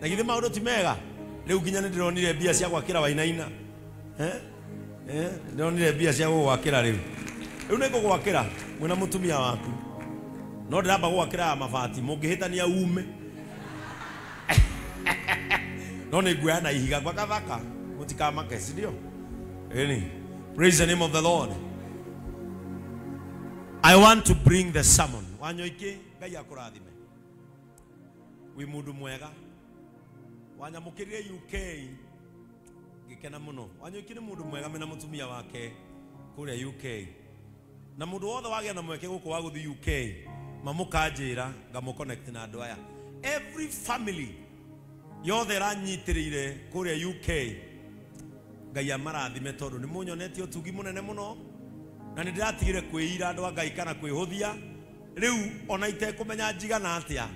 Na githĩ maũndũ ti mega? Rĩu nginya nĩ ndĩronire mbia cia gwakĩra Wainaina. Ndĩronire mbia cia gũgwakĩra rĩu. Rĩu nĩ ngũgwakĩra mwĩna mũtumia waku. No ndĩramba gwakĩra mabati mũngĩhĩtania ume. No nĩ nguoya na ihiga gwa gathaka mũtikamake, si ndio? Ĩni. Praise the name of the Lord. I want to bring the sermon. Wanyoike Ngai akũrathime. Wĩ mũndũ mwega. Wanyamũkĩrire UK ngĩkena mũno. Wanyoike nĩ mũndũ mwega mena mũtumia wake kũrĩa UK. Na mũndũ wothe wagĩa na mweke gũkũ wa gũthiĩ UK mamũkanjĩra ngamũ-connect na andũ aya. Every family yothe ĩranyitĩrĩire kũrĩa UK Ngai amarathime tondũ nĩ mũnyonetie ũtugi mũnene mũno na nĩ ndĩratigire kwĩira andũ a Ngai kana kwĩhũthia. Rĩu ona itekũmenya njigana atĩa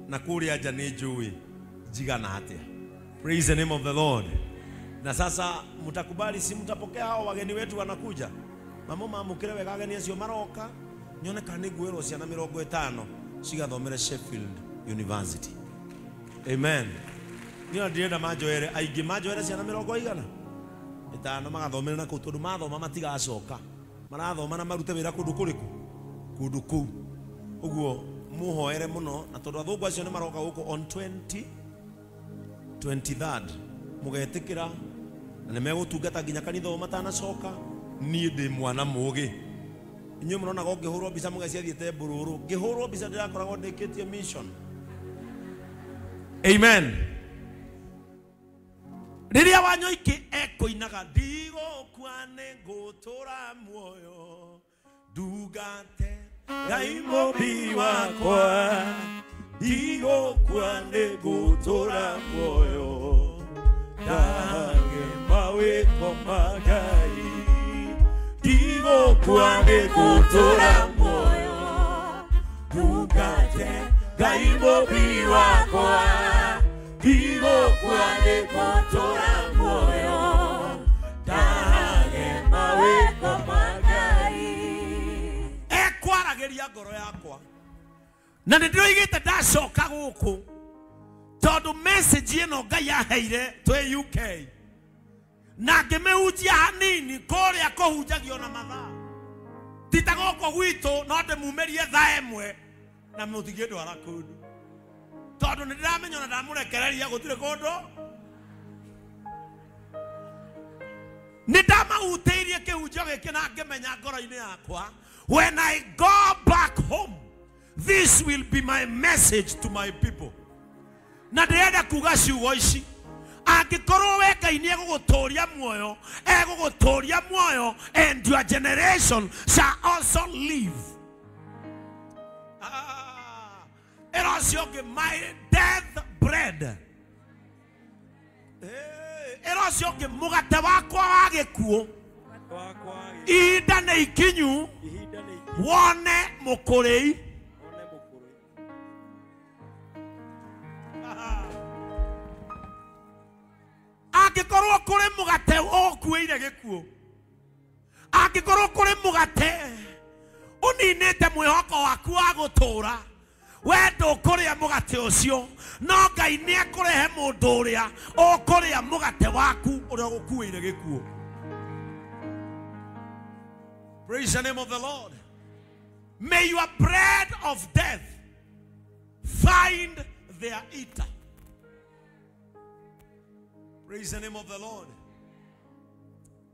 na kũrĩa nja nĩ njũĩ njigana atĩa. Praise the name of the Lord. Na sasa mtakubali, si mtapokea hao wageni wetu wanakuja? Mamo mamũkĩre wega ageni acio maroka nyone kana nĩ nguĩrwo ciana 50 cigathomere Sheffield University. Amen. Niĩ ndĩrenda manjoere aingĩ, manjoere ciana 50 magathomere na kũu tondũ mathoma matigacoka. Marathoma na marute wĩra kũndũ kũrĩkũ? Kũndũ kũu. Ũguo mũhoere mũno na tondũ athũngũ acio nĩ maroka gũkũ on 23rd mũgetĩkĩra na nĩ megũtungata nginya kanitha ũyũ matanacoka. Niĩ ndĩ mwana mũgĩ. Inyuĩ mũronaga ũngĩhũrwo mbica mũgecia thiĩte mbũrũrũ. Ngĩhũrwo mbica ndĩrakoragwo ndĩkĩtie mission. Amen. Rĩrĩa Wanyoike ekũinaga ndigũkua nĩ ngũtũra muoyo ndungate Ngai mũmbi wakwa, ndigũkua nĩ ngũtũra muoyo ndange mawĩko ma Ngai, ndigũkua nĩ ngũtũra muoyo ndungate Ngai mũmbi wakwa, ndigũkua nĩ ngũtũra muoyo ndange mawĩko ma Ngai. Ekwaragĩria ngoro yakwa na nĩ ndĩroigĩte ndacoka gũkũ tondũ message ĩno Ngai aheire twĩ UK na ngĩmĩhunjia hanini kũrĩa kũhunjagio na mathaa ti ta gũkũ gwitũ, no ndĩmumĩrie thaa ĩmwe na mũtingĩndwara kũndũ tondũ nĩ ndĩramenya ona ndamũrekereria gũtirĩ kũndũ. Nĩ ndamahutĩirie kĩhunjio gĩkĩ na ngĩmenya ngoro-inĩ yakwa, when I go back home, this will be my message to my people. Na ndĩrenda kuga ciugo ici, angĩkorwo we Ngai nĩ egũgũtũria muoyo, egũgũtũria muoyo, and your generation shall also live. Ĩra ũcio ũngĩ, my death bread. Ĩra ũcio ũngĩ, mũgate wakwa wa gĩkuũ, ihinda nĩ ikinyu wone mũkũrĩi. Angĩkorwo kũrĩ mũgate ũgũkuĩire gĩkuũ, angĩkorwo kũrĩ mũgate ũninĩte mwĩhoko waku wa gũtũũra, we ndũkũrĩa mũgate ũcio, no Ngai nĩ ekũrehe mũndũ ũrĩa ũkũrĩa mũgate waku ũrĩa ũgũkuĩire gĩkuũ. Praise the name of the Lord. May your bread of death find their eater. Praise the name of the Lord.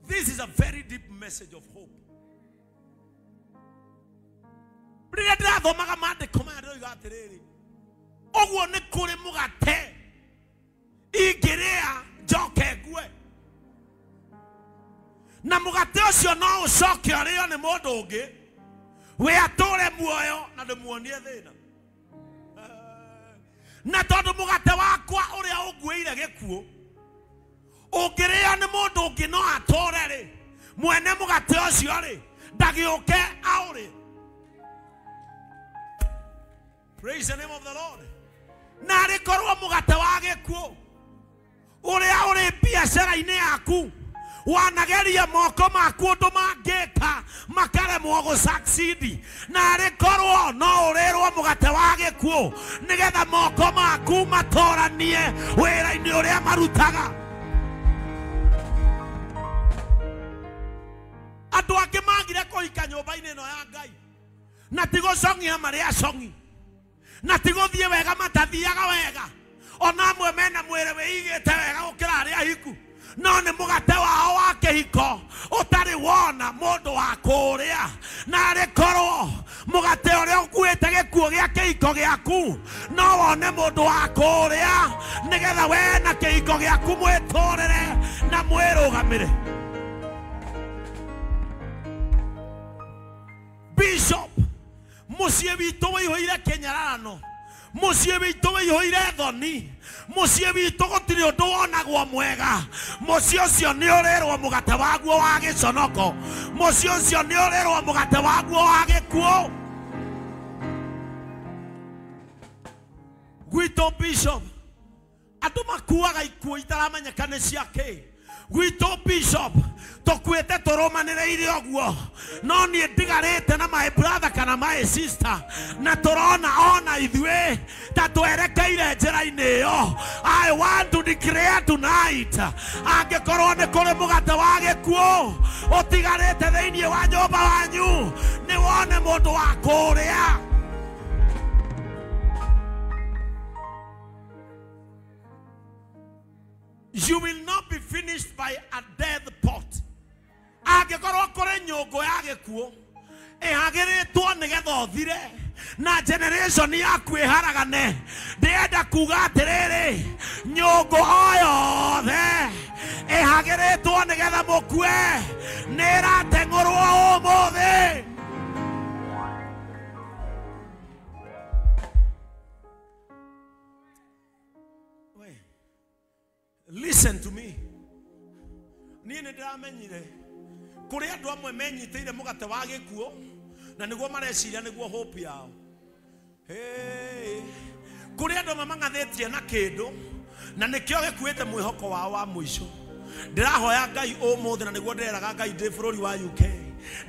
This is a very deep message of hope. Rĩrĩa ndĩrathomaga maandĩko maya ndĩroiga atĩrĩrĩ, ũguo nĩ kũrĩ mũgate ingĩrĩa njoke ngue, na mũgate ũcio no ũcoke ũrĩo nĩ mũndũ ũngĩ we atũre muoyo na ndĩmuonie thĩna. Na tondũ mũgate wakwa ũrĩa ũnguĩire gĩkuũ ũngĩrĩo nĩ mũndũ ũngĩ no atũre rĩ, mwene mũgate ũcio rĩ ndagĩũke aũrĩe. Praise the name of the Lord. Na arĩkorwo mũgate wa gĩkuũ ũrĩa ũrĩ biacara-inĩ yaku Wanageria moko maku ũndũ mangĩka makaremwo gũ succeed. Na arĩ korwo no ũrĩrwo mũgate wa gĩkuũ nĩgetha moko maku matoranie wĩra-inĩ ũrĩa marutaga. Andũ angĩ magire kũhika nyũmba-inĩ ĩno ya Ngai na ti gũcong'ia marĩ acong'i na ti gũthiĩ wega matathiaga wega, ona amwe mena mwĩrĩ wĩigĩte wega gũkĩra arĩa ahiku, no nĩ mũgate wao wa kĩhiko ũtarĩ wona mũndũ wa kũũrĩa. Na arĩ korwo mũgate ũrĩa ũkuĩte gĩkuũ gĩa kĩhiko gĩaku no wone mũndũ wa kũũrĩa nĩgetha we na kĩhiko gĩaku mwĩtũrĩre na mwĩrũgamĩre. Bishop, mũciĩ witũ wĩihũire kĩnyararano, mũciĩ witũ wĩihũire thoni, mũciĩ witũ gũtirĩ ũndũ wonagwo mwega. Mũciĩ ũcio nĩ ũrĩrwo mũgate waguo wa gĩconoko, mũciĩ ũcio nĩ ũrĩrwo mũgate waguo wa gĩkuũ. Gwitũ Bishop, andũ makuaga ikuũ itaramenyeka nĩ cia kĩ. Gwitũ Bishop, tũkuĩte tũrũmanĩrĩire ũguo, no niĩ ndigarĩte na my brother kana my sister, na tũrona ona ithuĩ ta twerekeire njĩra-inĩ ĩyo. I want to declare tonight, angĩkorwo nĩ kũrĩ mũgate wa gĩkuũ ũtigarĩte thĩinĩ wa nyũmba wanyu, nĩ wone mũndũ wa kũũrĩa. You will not be finished by a death pot. Angĩkorwo kũrĩ nyũngũ ya gĩkuũ ĩhagĩrĩtwo nĩgetha ũthire na generation yaku ĩharagane, ndĩrenda kuga atĩrĩrĩ, nyũngũ o yothe ĩhagĩrĩtwo nĩgetha mũkue nĩ ĩrateng'ũrwo ũmũthĩ. Listen to me. Niĩ nĩ ndĩramenyire kũrĩ andũ amwe menyitĩire mũgate wa gĩkuũ na nĩguo mareciria nĩguo hope yao. Hey, kũrĩ andũ amwe mang'athĩtie na kĩndũ na nĩkĩo gĩkuĩte mwĩhoko wao wa mũico. Ndĩrahoya Ngai ũmũthĩ na nĩguo ndĩreraga Ngai ndĩ bũrũri wa UK.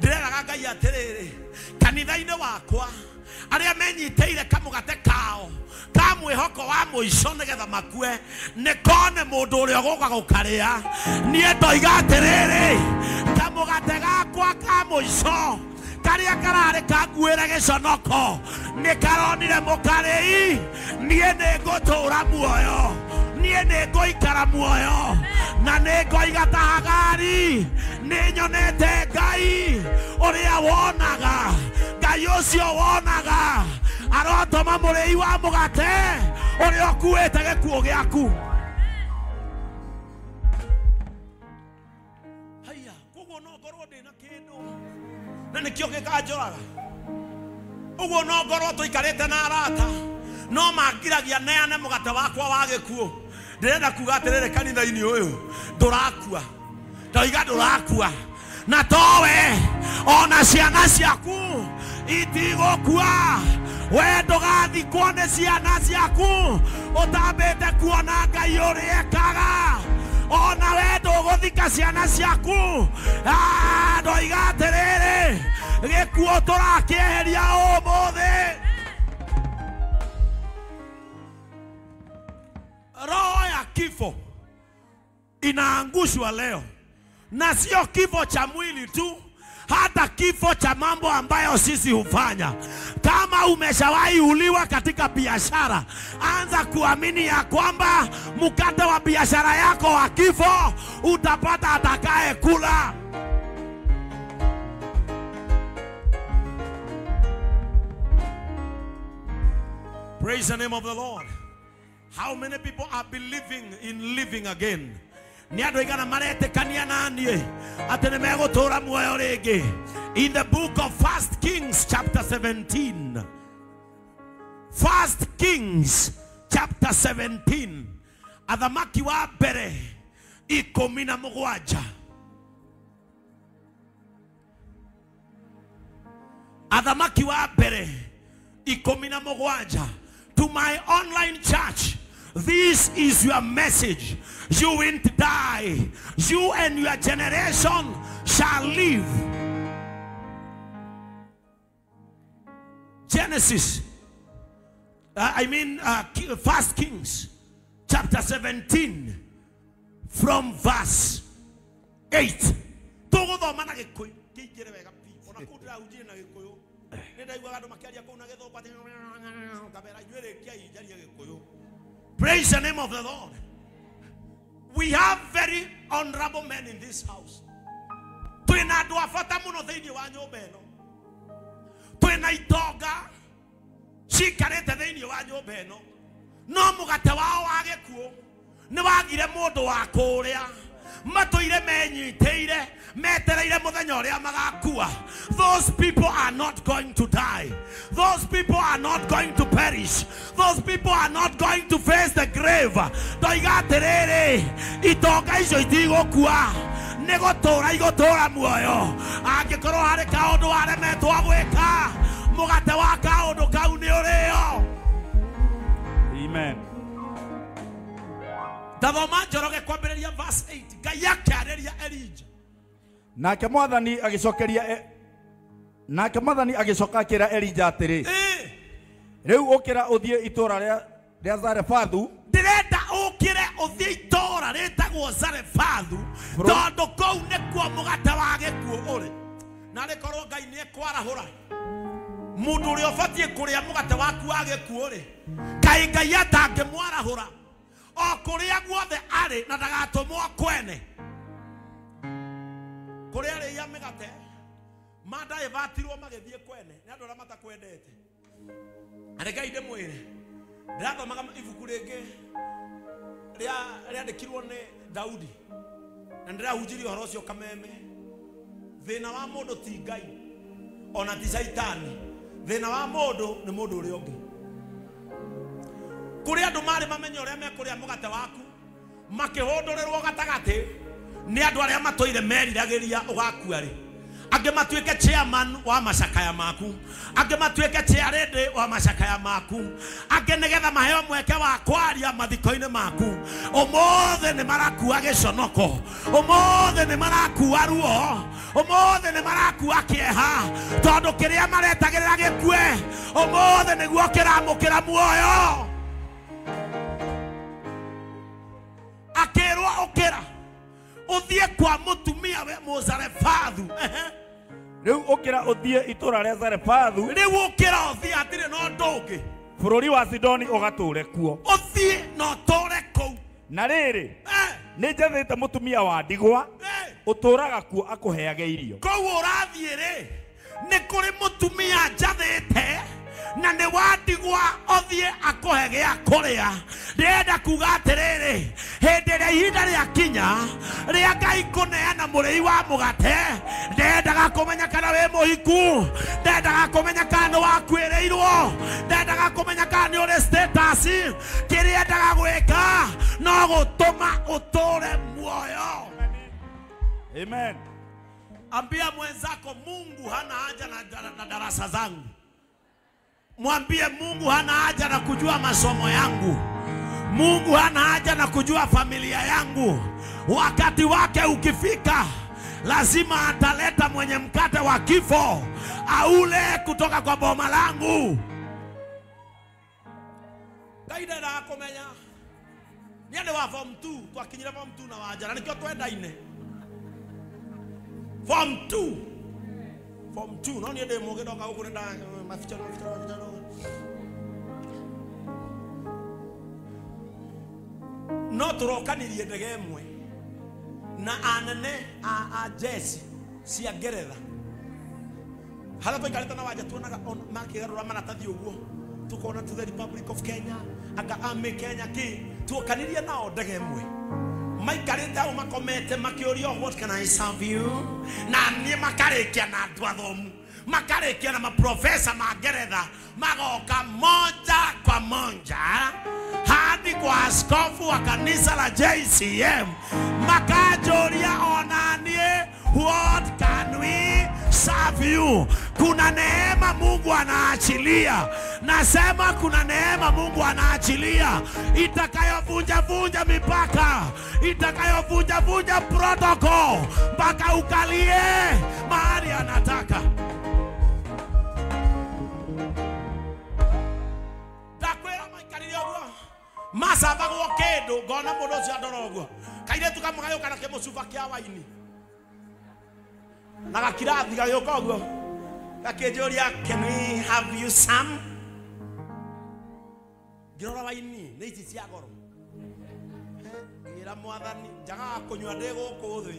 Ndĩreraga Ngai atĩrĩrĩ, kanitha-inĩ wakwa arĩa menyitĩire kamũgate kao ka mwĩhoko wa mũico nĩgetha makue, nĩ kone mũndũ ũrĩa ũgũka gũkarĩa. Niĩ ndoiga atĩrĩrĩ, kamũgate gakwa ka mũico karĩa kararĩ kanguĩre gĩconoko nĩ karonire mũkarĩi. Niĩ nĩ ngũtũũra muoyo, niĩ nĩ ngũikara muoyo, na nĩ ngoiga ta Hagari, nĩ nyonete Ngai ũrĩa wonaga. Ngai ũcio wonaga arotũma mũrĩi wa mũgate ũrĩa ũkuĩte gĩkuũ gĩaku. Haiya, koguo no ngorwo ndĩna kĩndũ na nĩkĩo gĩkanjũraga. Ũguo no ngorwo tũikarĩte na arata no mangiragia neane mũgate wakwa wa gĩkuũ. Ndĩrenda kuga atĩrĩrĩ, kanitha-inĩ ũyũ ndũrakua, ndoiga ndũrakua, na towe ona ciana ciaku itigũkua. We ndũgathikwo nĩ ciana ciaku ũtambĩte kuona Ngai ũrĩa ekaga. Ona we ndũgũthika ciana ciaku. Ndoiga atĩrĩrĩ, gĩkuũ tũrakĩeheria ũmũthĩ. Roho ya kifo inaangushwa leo, na sio kifo cha mwili tu, hata kifo cha mambo ambayo sisi hufanya. Kama umeshawahi uliwa katika biashara, anza kuamini ya kwamba mkate wa biashara yako wa kifo utapata atakaye kula. Praise the name of the Lord. How many people are believing in living again? Ni andũ aigana maretĩkania na niĩ atĩ nĩ megũtũũra muoyo rĩngĩ? In the book of 1 Kings chapter 17. 1 Kings chapter 17. Athamaki wa mbere 17. Athamaki wa mbere 17. To my online church, This is your message. You won't die. You and your generation shall live. Genesis, 1 Kings chapter 17 from verse 8. Tũgũthoma na Gĩkũyũ kĩingĩre wega biũ. Ona kũu ndĩrahunjire na Gĩkũyũ. Nĩ ndaiguaga andũ makĩaria kũu na Gĩthũngũ atĩ ngamera inyuĩ rĩkiai njarie Gĩkũyũ. Praise the name of the Lord. We have very honorable men in this house. Twĩna andũ a bata mũno thĩinĩ wa nyũmba ĩno. Twĩna itonga ciikarĩte thĩinĩ wa nyũmba ĩno. No mũgate wao wa gĩkuũ nĩ wagire mũndũ wa kũũrĩa. Matũire menyitĩire metereire mũthenya ũrĩa magakua. Those people are not going to die. Those people are not going to perish. Those people are not going to face the grave. Ndoiga atĩrĩrĩ, itonga icio itigũkua, nĩ gũtũũra igũtũũra muoyo. Angĩkorwo harĩ kaũndũ waremetwo gwĩka, mũgate wa kaũndũ kau nĩ ũrĩo. Amen. Tathoma Njoroge kwambĩrĩria verse 8. Ngai akĩarĩria Elijah. Nake Mwathani agĩcokeria nake Mwathani agĩcoka akĩra Elijah atĩrĩ, rĩu ũkĩra ũthiĩ itũũra rĩa Zarefathu. Ndĩrenda ũkĩre ũthiĩ itũũra rĩtagwo Zarefathu, tondũ kũu nĩkuo mũgate wa gĩkuũ ũrĩ. Na rĩkorwo Ngai nĩekwarahũra mũndũ ũrĩa ũbatiĩ kũrĩa mũgate waku wa gĩkuũ rĩ, kaĩ Ngai atangĩmwarahũra o kũrĩa guothe arĩ na ndagatũmwo kwene. Kũrĩa arĩia mĩgate mandaivatirwo magĩthiĩ kwene nĩ andũ arĩa matakwendete. Na reke ndĩmwĩre, ndĩrathomaga ibuku rĩngĩ rĩandĩkirwo nĩ Daudi, na ndĩrahunjirie ũhoro ũcio Kameme. Thĩna wa mũndũ ti Ngai ona ti Caitani. Thĩna wa mũndũ nĩ mũndũ ũrĩa ũngĩ. Kũrĩ andũ marĩ mamenye ũrĩa mekũrĩa mũgate waku, makĩhũndũrĩrwo gatagatĩ nĩ andũ arĩa matũire meriragĩria ũgakua rĩ. Angĩ matuĩke chairman wa macakaya maku, angĩ matuĩke chairlady wa macakaya maku, angĩ nĩgetha maheo mweke wa kwaria mathiko-inĩ maku. Ũmũthĩ nĩ marakua gĩconoko, ũmũthĩ nĩ marakua ruo, ũmũthĩ nĩ marakua kĩeha, tondũ kĩrĩa maretagĩrĩra gĩkue ũmũthĩ nĩguo kĩramũkĩra muoyo. Akĩrwo ũkĩra ũthiĩ kwa mũtumia we Mũzarefathu. Rĩu ũkĩra ũthiĩ itũũra rĩa Zarefathu. Rĩu ũkĩra ũthiĩ, hatirĩ na ũndũ ũngĩ. Bũrũri wa Sidoni ũgatũũre kuo. Ũthiĩ na ũtũũre kũu. Na rĩrĩ, nĩ njathĩte mũtumia wa ndigwa ũtũũraga kuo akũheage irio. Kũu ũrathiĩ rĩ, nĩ kũrĩ mũtumia njathĩte na nĩ wa ndigwa, ũthiĩ akũhe gĩa kũrĩa. Ndĩrenda kuga atĩrĩrĩ, hĩndĩ ĩrĩa ihinda rĩakinya rĩa Ngai kũneana mũrĩi wa mũgate, ndendaga kũmenya kana wĩ mũhiku, ndendaga kũmenya kana nĩ wakuĩrĩirwo, ndendaga kũmenya kana nĩ ũrĩ status. Kĩrĩa endaga gwĩka no gũtũma ũtũũre muoyo. Amen. Ambia mwenzako, Mungu hana haja na darasa zangu. Mwambie Mungu hana haja na kujua masomo yangu. Mungu hana haja na kujua familia yangu. Wakati wake ukifika, lazima ataleta mwenye mkate wa kifo aule kutoka kwa boma langu. Ngai ndendaga kũmenya nĩ andũ wa form 2, twakinyire form 2 na Wanjara, nĩkĩo twendaine. Form 2. Form 2, no niĩ ndĩ mũũgĩ ndoka gũkũ nĩ maficha. No tũrokanirie ndege ĩmwe na anene a jeshi cia Ngeretha. Harĩa twaikarĩte na Wanja tuonaga makĩgarũra maratathi ũguo, tukona to the Republic of Kenya, anga Army Kenya kĩ, tuokanirie nao ndege ĩmwe. Maikarĩte hau makomete makĩũrio, what can I serve you? Na niĩ makarĩkia na andũ athomu, makarĩkia na maprofesa ma Ngeretha, magoka moja kwa moja hadi kwa askofu wa kanisa la JCM, makajoria onanie, what can we serve you? Kuna neema Mungu anaachilia, na Nasema kuna neema Mungu anaachilia itakayovunja vunja mipaka, itakayovunja vunja protocol mpaka ukalie mahali anataka. Ndakwĩra maikarire ũguo macabagwo kĩndũ ngona mũndũ ũcio andora ũguo kairĩtu kamwe gagĩũka na kĩmũcuba kĩa waini na gakirathi gagĩũka ũguo gakĩnjũria, can we have you some? Ngĩrora waini nĩ ici cia goro. Ngĩra mwathani njagaga kũnyua ndĩ gũkũ thĩ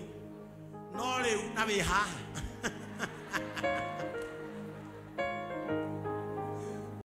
no rĩu na wĩ haha.